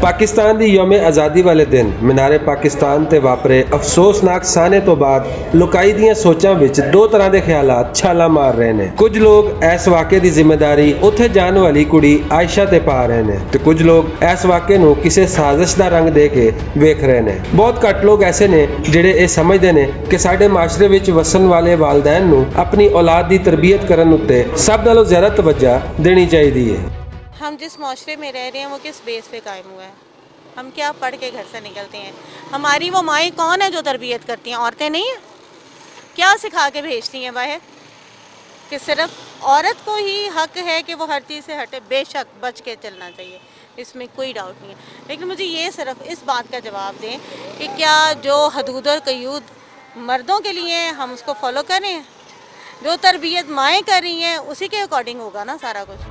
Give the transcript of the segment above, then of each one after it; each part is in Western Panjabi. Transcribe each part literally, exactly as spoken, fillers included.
پاکستان دی یوم آزادی والے دن مینار پاکستان تے واپرے افسوسناک سانے توں بعد لوکائی دیاں سوچاں وچ دو طرح دے خیالات چھالاں مار رہے نیں۔ کجھ لوگ ایس واقعے دی ذمہ داری اتھے جان والی کڑی عائشہ تے پا رہے نیں تے کجھ لوگ ایس واقعے نوں کسے سازش دا رنگ دے کے ویکھ رہے نیں۔ بہت گھٹ لوگ ایسے نیں جڑے ایہہ سمجھدے نیں کہ ساڈے معاشرے وچ وسن والے والدین نوں اپنی اولاد دی تربیت کرن اتے سب نالوں زیادہ توجہ دینی چاہیدی ہے۔ ہم جس معاشرے میں رہ رہے ہیں، وہ کس بیس پہ قائم ہوا ہے؟ ہم کیا پڑھ کے گھر سے نکلتے ہیں؟ ہماری وہ مائیں کون ہیں جو تربیت کرتی ہیں؟ عورتیں نہیں ہیں؟ کیا سکھا کے بھیجتی ہیں باہر کہ صرف عورت کو ہی حق ہے کہ وہ ہر چیز سے ہٹے؟ بے شک بچ کے چلنا چاہیے، اس میں کوئی ڈاؤٹ نہیں ہے، لیکن مجھے یہ صرف اس بات کا جواب دیں کہ کیا جو حدود اور قیود مردوں کے لیے ہیں، ہم اس کو فالو کریں؟ جو تربیت مائیں کر رہی ہیں، اسی کے اکارڈنگ ہوگا نا سارا کچھ۔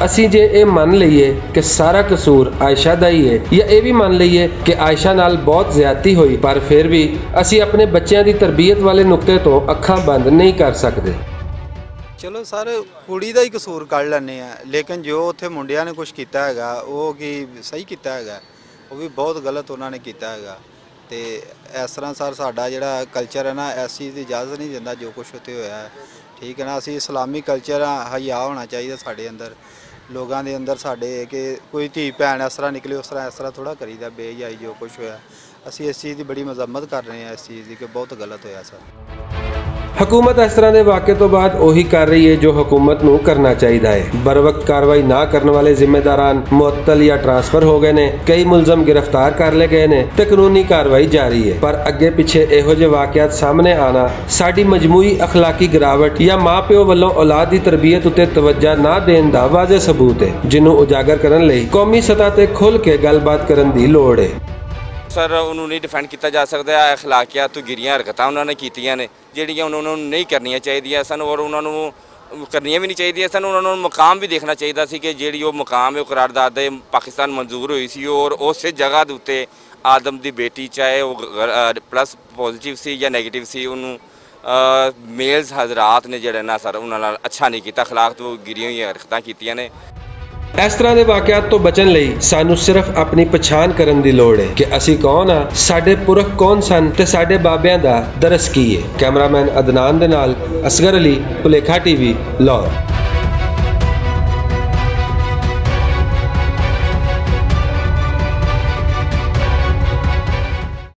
اسی جے اے من لئیے کہ سارا قصور عائشہ دا ہی ہے، یا اے وی من لئیے کہ عائشہ نال بہت زیادتی ہوئی، پر پھر وی اسی اپنے بچیاں دی تربیت والے نقطے توں اکھاں بند نہیں کر سکدے۔ چلو سر، کڑی دا ہی قصور کڈ لینے آ، لیکن جو اتھے منڈیاں نے کچھ کیتا ہے گا، وہ کی صحیح کیتا ہے گا؟ وہ وی بہت غلط انہاں نے کیتا ہے گا۔ تے اس طرح سر ساڈا جیہڑا کلچر ہے نا، ایسی اجازت نہیں دیندا جو کچھ اتھے ہویا ہے۔ ٹھیک ہے نا، اسی اسلامی کلچر آ، حیا ہونا چاہیدا ساڈے اندر، لوگاں دے اندر ساڈے کہ کوئی دھی بہن اس طرح نکلے، اس طرح اس طرح تھوڑا کریدا، بے حیائی جو کچھ ہویا۔ اسی اس چیز دی بڑی مذمت کر رہے ہیں، اس چیز دی کہ بہت غلط ہویا سر۔ حکومت اس طرح دے واقعے توں بعد اوہی کر رہی ہے جو حکومت نوں کرنا چاہیدا ہے۔ بروقت کارروائی نہ کرن والے ذمہ داران معطل یا ٹرانسفر ہو گئے نے، کئی ملزم گرفتار کر لے گئے نے تے قانونی کارروائی جاری ہے، پر اگے پچھے ایہو جے واقعات سامنے آنا ساڈی مجموعی اخلاقی گراوٹ یا ماں پیو ولوں اولاد دی تربیت اتے توجہ نہ دین دا واضح ثبوت ہے، جنوں اجاگر کرن لئی قومی سطح تے کھل کے گل بات کرن دی لوڑ ہے۔ سر، انہوں نہیں ڈیفینڈ کیتا جا سکدا۔ اخلاقیات تو گریاں حرکتاں انہوں نے کیتیاں نے، جہڑیاں انہوں نے نہیں کرنیاں چاہیدیاں سن اور انہوں نے کرنیاں بھی نہیں چاہیدیاں سن۔ انہوں نے مقام بھی دیکھنا چاہیدا سی کہ جہڑی وہ مقام ہے، وہ قرارداد ہے، پاکستان منظور ہوئی سی اور اس جگہ دے اُتے آدم دی بیٹی، چاہے وہ پلس پازیٹیو سی یا نیگیٹیو سی، انہوں میلز حضرات نے جڑے نا سر، انہاں نال اچھا نہیں کیتا، اخلاق تو گری ہوئی حرکتاں کیتیاں نے۔ اس طرح دے واقعات تو بچن لئی سانوں صرف اپنی پچھان کرن دی لوڑ ہے کہ اسی کون ہاں، ساڈے پرخ کون سن تے ساڈے بابیاں دا درس کی ہے۔ کیمرہ مین عدنان دے نال اصغر علی، پلیکھا ٹی وی، لاہور۔